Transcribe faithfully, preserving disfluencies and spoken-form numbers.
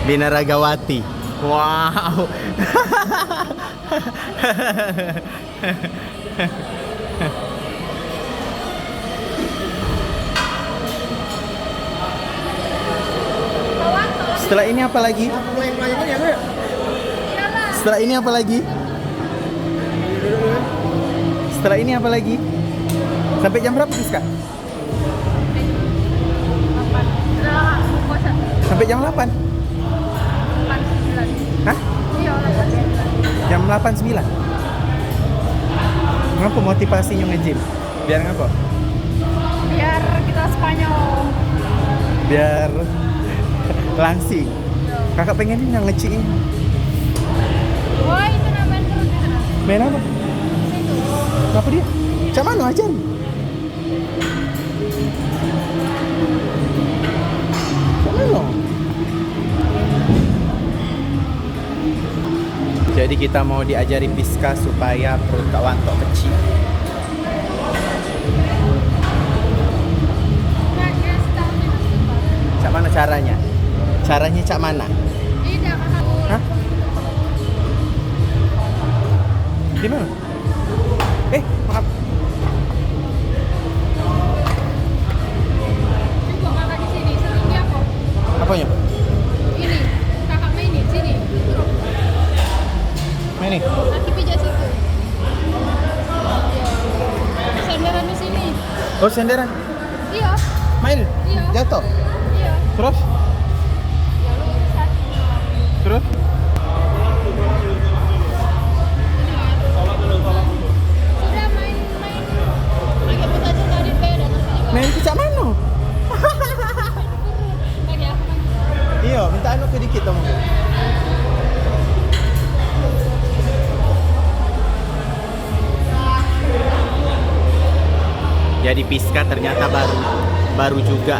Binaragawati. Wow. Setelah ini apa lagi? Setelah ini apa lagi? Setelah ini apa lagi? Sampai jam berapa, Siska? Sampai jam delapan. Hah? Jam delapan sembilan. Ngapa motivasinyo nge-gym? Biar ngapa? Biar kita Spanyol. Biar langsing. Kakak pengen ini yang ngecik ini. Wah, itu nah main terus itu nah. Main apa? Situ. Apa dia? Cak mano aja? Cak mano? Jadi kita mau diajari Piska supaya perut Kak Wanto kecik. Cak mano caranya? Caranya cak mano? Hah? Di mano? Eh, maaf. Coba kakak di sini, sini dia kok. Apanya? Ini, kakak main di sini, terus. Main nih. Kaki pijak situ. Senderan di sini. Oh, senderan. Iya. Main? Iya. Jatuh? Iya. Terus? Ya, lu satu. Terus? Sudah main, main. Pakai petasan tadi, kayak datang sini, Pak. Main pecak mano? Lagi apa kan? Iya, minta anu ke dikit dong. Jadi Piska ternyata baru, baru juga